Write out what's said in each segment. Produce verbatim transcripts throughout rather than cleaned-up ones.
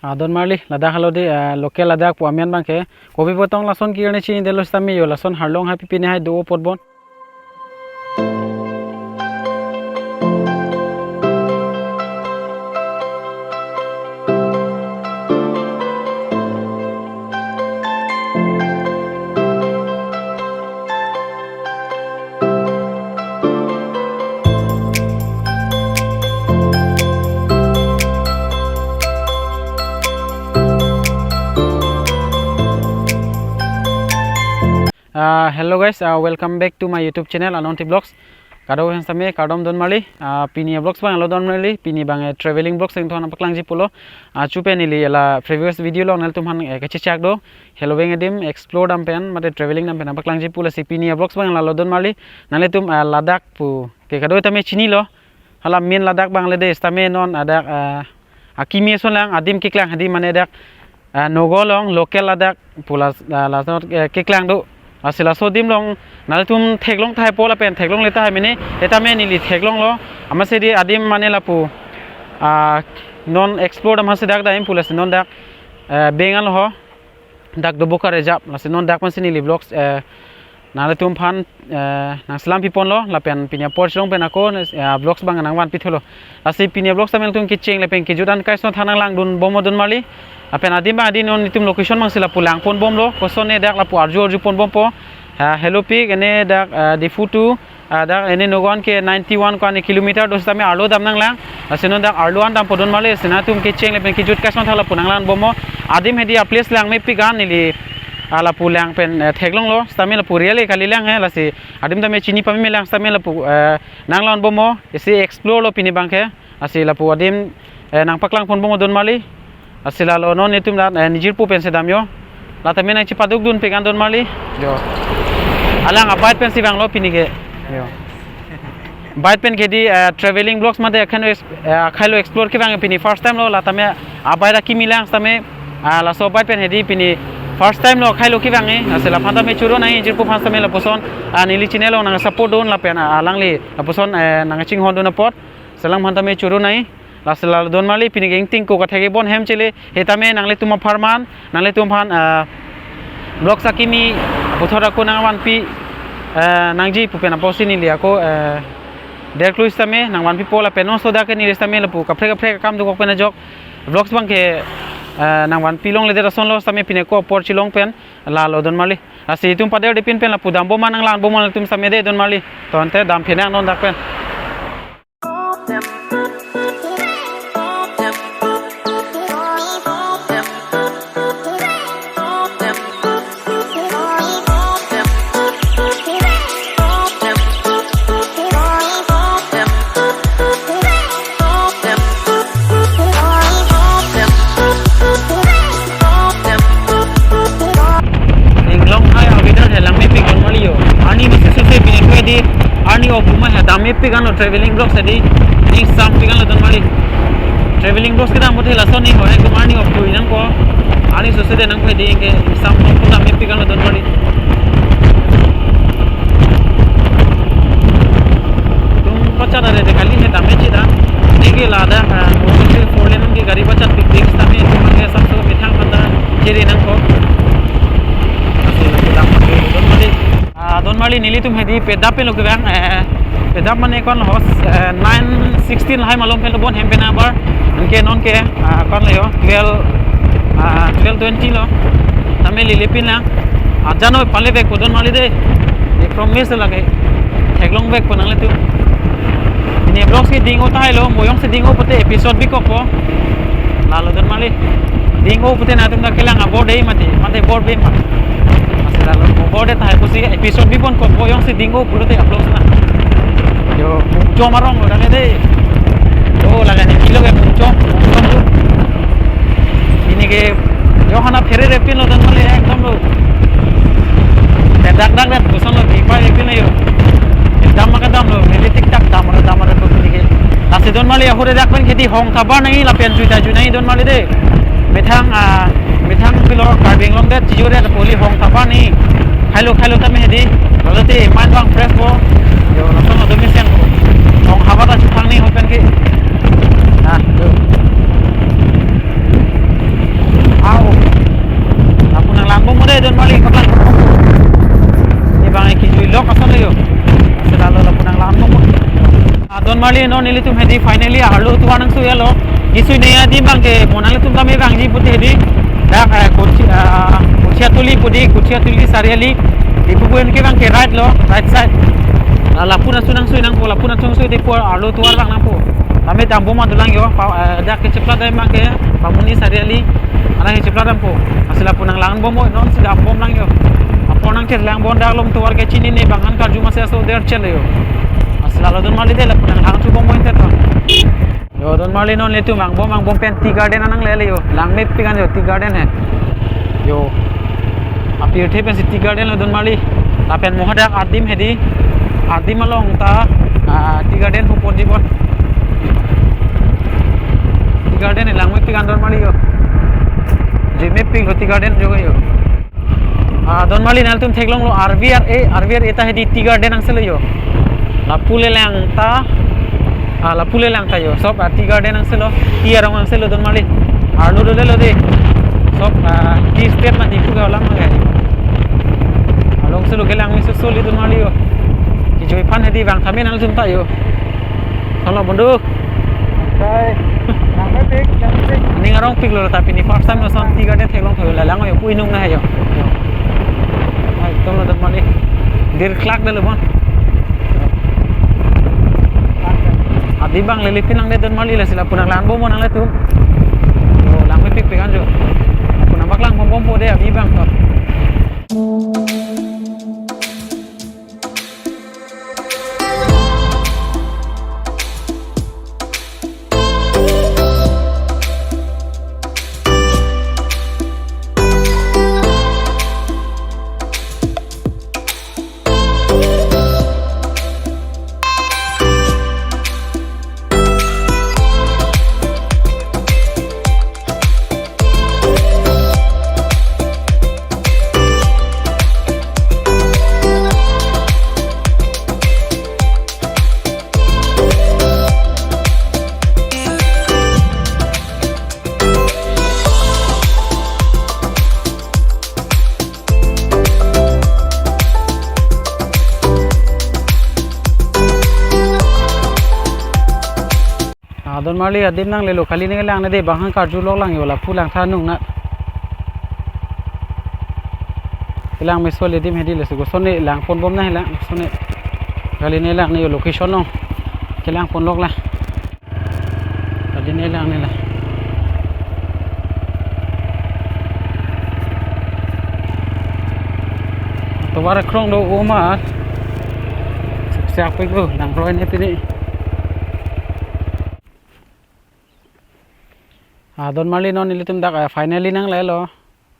Ah, don marli, ladak helo dei, ah, local ladak pu amen abangke. Kopi potong lason kirne chinidetlo sitame yo, lason arlong hai pipine hai do apot bon. Ah, hello guys, ah, welcome back to my YouTube channel, Anonti Vlogs. Kadokave aphan sitame kardom don marli, ah, pini vlogs abang lo don marli, pini abang, eh, traveling vlogs ingthon paklangji pulo. Ah, chupen neli la previous video along nanglitum aphan, eh, kachechak do. Helo abang adim explore dam pen, mate traveling dam pen paklangji pu, lasi pini vlogs abang la lo don marli. Nanglitum, ah, ladak pu ke kadokave tame chinilo. Hala main ladak abang le dei, sitame non ladak, ah, akimi ason lang, adim keklang hedi mane dak, ah, Nagaon along local ladak pu la, ah, lason, eh, keklang do. Lasi laso adim along nanglitum theklong tahai po lapen theklongle tahai mene, setame neli theklonglo. Amatsi dei adim mane lapu, ah, non explore dam hasi dak dam pu, lasi non dak, eh, Bengal ho. Dak Duboka Reserve, lasi non dak pensi neli vlogs, eh, nanglitum aphan, eh, nangselam piponlo, lapen pini apor chelong pen ako, eh, vlogs abang nangvanpi thulo. Lasi pini vlogs tame nangtum kecheng lapen kejut an kaisonthot nanglangdun bomlo don marli. Lapen adim abang dei non itum location abangsi lapu langpon bomlo, kosonne dak lapu arju arjupon bompo. Ah, helopik, ene dak, ah, Diphu to, ah, dak ene Nagaon ke ninety one ko-an kilometer do, sitame arlo dam nanglang. Lasi non dak arlo an dampo don marli, lasi nangtum kecheng lapen kejut kaisonthot lapu nanglang bomlo. Adim hedi a-place lang mepik an neli, ah, lapu lang pen, eh, theklonglo, sitame lapu real ke kali lang he, lasi adim tame chini pame lang, sitame lapu, eh, nanglang bomlo, isi explore lo pini abangke. Lasi lapu adim, eh, nangpaklangpon bomlo don marli. Lasi lalo non itum dak, eh, nijirpo pensi dam yo. La tame nangchepadukdunpik an don marli. Yo. Alang a-bike pensi vanglo pini ke. Yo. Bike pen ke dei, eh, traveling vlogs mate akhan ex-, eh, akhai lo explore kevang pini first time lo, la tame a-bike akimi lang sitame, ah, laso bike pen hedi pini first time lo akhai lo kevang, eh. Lasi laphan tame choro nangji jirpo aphan sitame lapuson, ah, neli channel along nangsupport dun lapen, ah, alangli lapuson, eh, nangchinghon dun apot. Lasi alangphan tame choro nang. Lasi la don marli pini ke ingtingko katheke bon hem chele, setame nanglitum apharman, nanglitum aphan, ah, vlogs akimi puthot ako nangvanpi, ah, nangji pu pen apotsi neli ako, ah, derklui sitame nangvanpipo lapen non soda ke neli sitame lapu kaprek kaprek akam dokok pen ajok vlogs abangke, ah, nangvanpi longledet asonlo sitame pini ako apor chelong pen lalo don marli. Lasi itum pader dipin pen lapu dam bom ma nanglang bom ma itum sitame dei don marli. To ante dam phenang non dak pen. Inglong hai avidar helang mepik don marli yo. Arni misi suse pini kue dei arni off buma he dam mepik anlo traveling vlogs dei. Ning sampik anlo don marli. Traveling vlogs kedam bote lason ning ho ekdom arni off dui nangko. Arni suse dei nangkue dei ke sam nangko dam mepik anlo don marli. Tum pachat are de kali he dam mechi da. Neke ladak, ah, four lane ke gari pachatpik dik sitame itum mane samso methang panda chere nangko. Lasi lapu dam don marli. Ah, don marli nelitum hedi Pedap pen lo kevang, eh, Pedap mane kon hos, eh, nine sixteen lahai malom pen lo bon hem pen abar. Anke non ke, ah, kon le yo, twelve, ah, twelve twenty lo. Tame lele pin lang. Ajano pale vekpo don marli dei. Ye promise lake. Theklong vekpo nanglitum. Pini vlogs ke ding-o tahai lo, mo jongsi ding-o pute episode bikokpo. Lalo don marli. Ding-o pute nangtum ta kelang abor dei mati, mati bor be ma. Lasi lalo mo bor dei tahai pusi episode biponkokpo jongsi ding-o pulote upload na. Yo, mungchom arong lo dang dei. Oh, lagane kilo ke mungchom, mungchom tu. Pini ke yo hana phere repin lo don marli ekdom lo. Dak dak dak koson lo di pa repin lo yo. Dam ma kedam lo, neli tik tak dam lo, dam lo pini ke. Lasi don marli ahure dak pen kedi hong thabar nangji lapen juita jui nangji don marli dei. Methang, ah, methang pilo Karbi Anglong det, chijor det, poli hong thabar nangji. Khailo, khailo tame hedi. Lalo te mind abang fresh po. Yo, langsung ado mesen po. Hong thabar ta chuthang nangji hopen ke. Nah, tuh. Non nelitum hedi finally arlo tovar nangso-etlo. Kesui ne adim abangke mo nanglitum tame vangji pute hedi. Dak, eh, Kochi, ah, Kochiatuli pudi, Kochiatuli Sariali. Di pupu enke abangke right lo, right side. La, lapu nangso nangso nangpo, lapu nangso nangso di pu arlo tovar vang nangpo. Tame dambom adulang yo, pa, eh, dak kecheplat dai abangke, Bamuni Sariali. Ana kecheplat dampo. Lasi lapu nanglangbom o, non si dambom lang yo. Apor nangcherlang bon dak along tovar ke chinine abang an karju masi aso der chel yo. Lasi lalo don marli de lapu nanglang chubom o inte to. Yo, don marli non nelitum angbom angbom pen Tea Garden an nanglele yo. Langmepik an yo, Tea Garden he. Yo. Apirthe pensi Tea Garden lo don marli. Lapen mo hadak adim hedi. Adim along ta, ah, Tea Garden pu ponji bon. Tea Garden he langmepik an don marli yo. Jemepik lo Tea Garden jo yo. Ah, don marli nanglitum theklonglo R V R A, R V R A ta hedi Tea Garden angselo yo. Lapu le lang ta, ah, lapu le lang ta yo. Sob, ah, Tea Garden angselo, tea arong angselo don marli. Arlo dolelo de. Sob, ah, tea estate mati pu ke alam lagi. Along selo kelang meso soli don marli yo. Kejui aphan hedi vang tame nanglitum ta yo. Halo bondu. Sai. Langmepik, langmepik. Ning arongpiklo ta pini first time lason Tea Garden theklong thoi la lang yo pu inung na he yo. Ai, tong lo don marli. Dir klak delo bon. Adim abang lele pin nangde don marli lasi lapu nanglangbom nanglitum. Yo, langmepikpik an jo. Lapu nangpaklangbom bompo de adim abang to. Ah, don marli adim nanglelo, kali ne lang ne de bang hang karjulok lang yo lapu langtha nung na. Kelang meso le adim hedi lasi kosonne lang ponbom na he lang kosonne. Kali ne lang ne yo location long. Kelang ponlok la. Kali ne lang ne la. Tovar krong do omar. Siak pik lo, nangroi ne pini. Ah, don marli non nelitum dak, ah, finally nanglelo.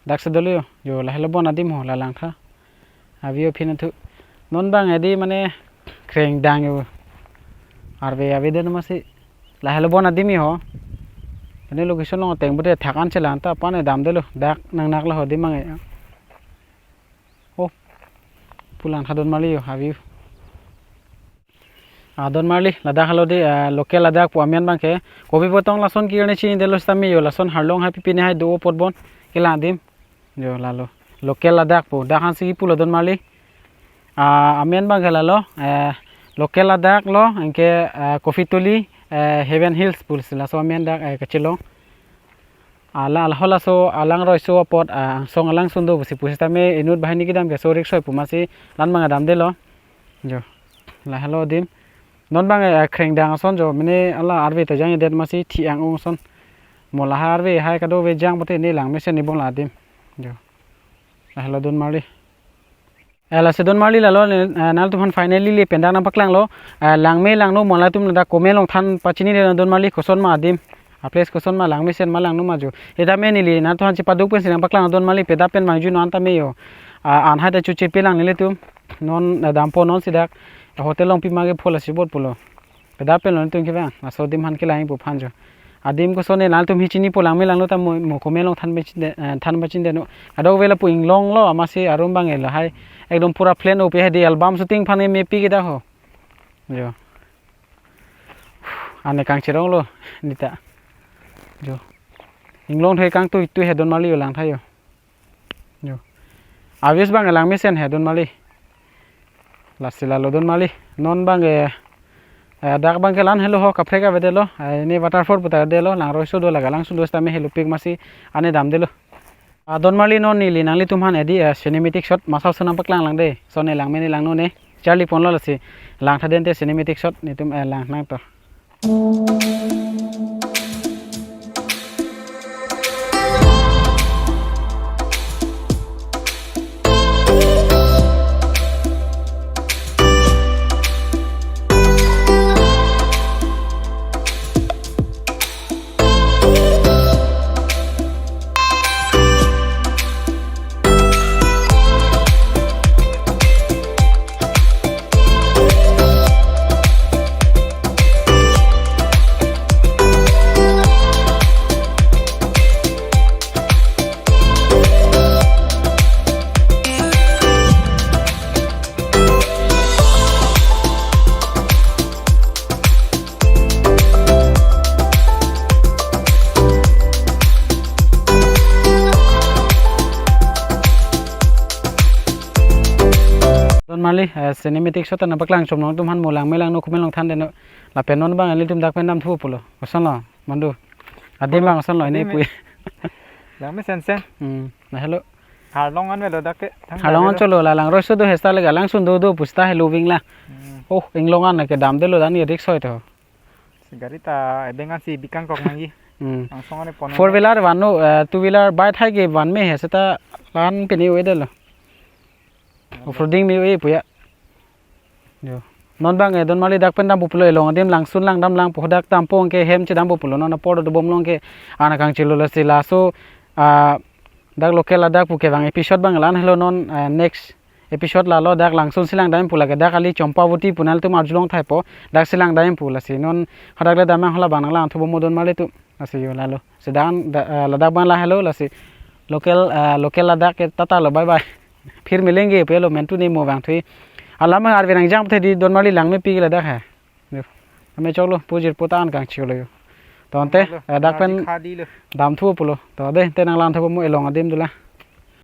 Dak si dolo yo. Yo, lahelo bon adim ho, la langtha. Avi aphi nangthu. Non abang hedi mane krengdang yo. Arve ave den masi. Lahelo bon adim ho. Mane location long ateng pute thak an chelang ta pan damdelo. Dak nangnak lo ho adim abang e. Oh. Pu langtha don marli yo, avi. Ah, don marli, ladak halo de, ah, local ladak pu amen abangke. Kopi potong lason kirne chinidelo sitame yo, lason harlong hai pipine hai do apot bon. Kelang adim. Yo, lalo. Local ladak pu, dak hansi pulo don marli. Ah, amen abangke lalo, eh, local ladak lo, anke, eh, Kofi Tuli, eh, Heaven Hills pu si laso amen dak, eh, kachelong. Ala, ala halaso alang roiso apot, ah, angsong alang sundo pusi pusitame inut banghini kedam ke so riksoi pu masi lan abang damdelo. Jo. Lahelo adim. Non abang, eh, krengdang ason jo. Mane ala arve ta jangdet masi thi ang-ong ason. Mo lahai arve hai kadokave jang pute ne langmesen ne bong la adim. Jo. Lahelo don marli. Eh, lasi don marli lalo ne, eh, nanglitum aphan finally le pen dak nangpaklanglo. Eh, langme langno mo nanglitum ladak comment along than pachini de don marli koson ma adim. A place koson ma langmesen ma langno ma jo. Etame neli nanglitum aphan chepaduk pensi nangpaklang don marli peda pen mangju non tame yo. Ah, an hai ta chuche pelang nelitum. Non, eh, dampo non si dak. Hotel along pima ke phola si bot pulo. Peda pen lo nelitum kevang, laso adim aphan kelang pu aphan jo. Adim kosonne nanglitum hi chinipo langme langno ta mo, mo comment along than pachinde, eh, than pachinde no. Kadokave lapu inglong lo, amatsi arum abang e lahai. Ekdom pura plain ope hedi album shooting aphan ke mepi kita ho. Jo. Ane kangcherong lo, neta. Jo. Inglong thoi kangtui tui he don marli yo langtha yo. Jo. Avis abang langmesen he don marli. Lasi lalo don marli. Non abang e Eh, dak abang ke la-an helo ho, kaprek avedetlo. Eh, ne waterfall puta delo, langroi so do, laga langsun do sitame helopik masi ane damdetlo. Ah, Donmarli, non neli nanglitum aphan edi, eh, cinematic shot masa ason nangpaklang lang de. Lason ne langme ne langno ne. Charli ponlo lasi. Langtha dente cinematic shot netum, eh, lang nangto. Donmarli, eh, cinematic shot nangpaklang chom nangtum aphan, mo langme langno komat along than detnon. Lapen non abang nelitum dak pen damthu pulo. Kosonlo, mandu. Adim abang kosonlo, ini adim pui. Langme sensen. Hmm, la helo. Harlong an avelo dak ke. Thang Harlong an avelo. Cholo, la langroi so do he seta, laga langsun do do pu seta helo ving la. Hmm. Oh, inglong an ke damdetlo, dan ye risk soi to. Si gari ta ebeng ansi bikang kok nangji. Hmm. Angsong ane pon. Four wheeler vanno, eh, two wheeler bike hai ke vanme he seta la-an pini avedetlo. Off-roading me ave puya. Jo. Non abang, eh, Donmarli dak pen dampo pulo, elong adim langsun lang dam lang po, dak dampo ke hem chedampo pulo, non apor dobom along ke ana kangchelo lasi laso, ah, dak local ladak pu kevang episode abang la-an helo, non, eh, next episode lalo dak langsun si lang dam pu, lake dak kali Champavati pu nangtum arjulong thaipo, dak si lang dam pu lasi non hadak le dam nang, hala abang nanglang thupo mo Donmarli atum. Lasi jo lalo. Sedan da, eh, ladak abang la helo lasi. Local, eh, local ladak ke tata lo, bye bye. Phir milenge pulo, mentu ne mo vangthui. Alam arve nangjang the di Donmarli, langmepi ladak he. Jo. Ame choklo, pujir puta an kangchilo jo. To ante, helo, eh, dak pen khadi lo. Damthu pulo. To de, te nanglang thupo mo, elong adim dolang.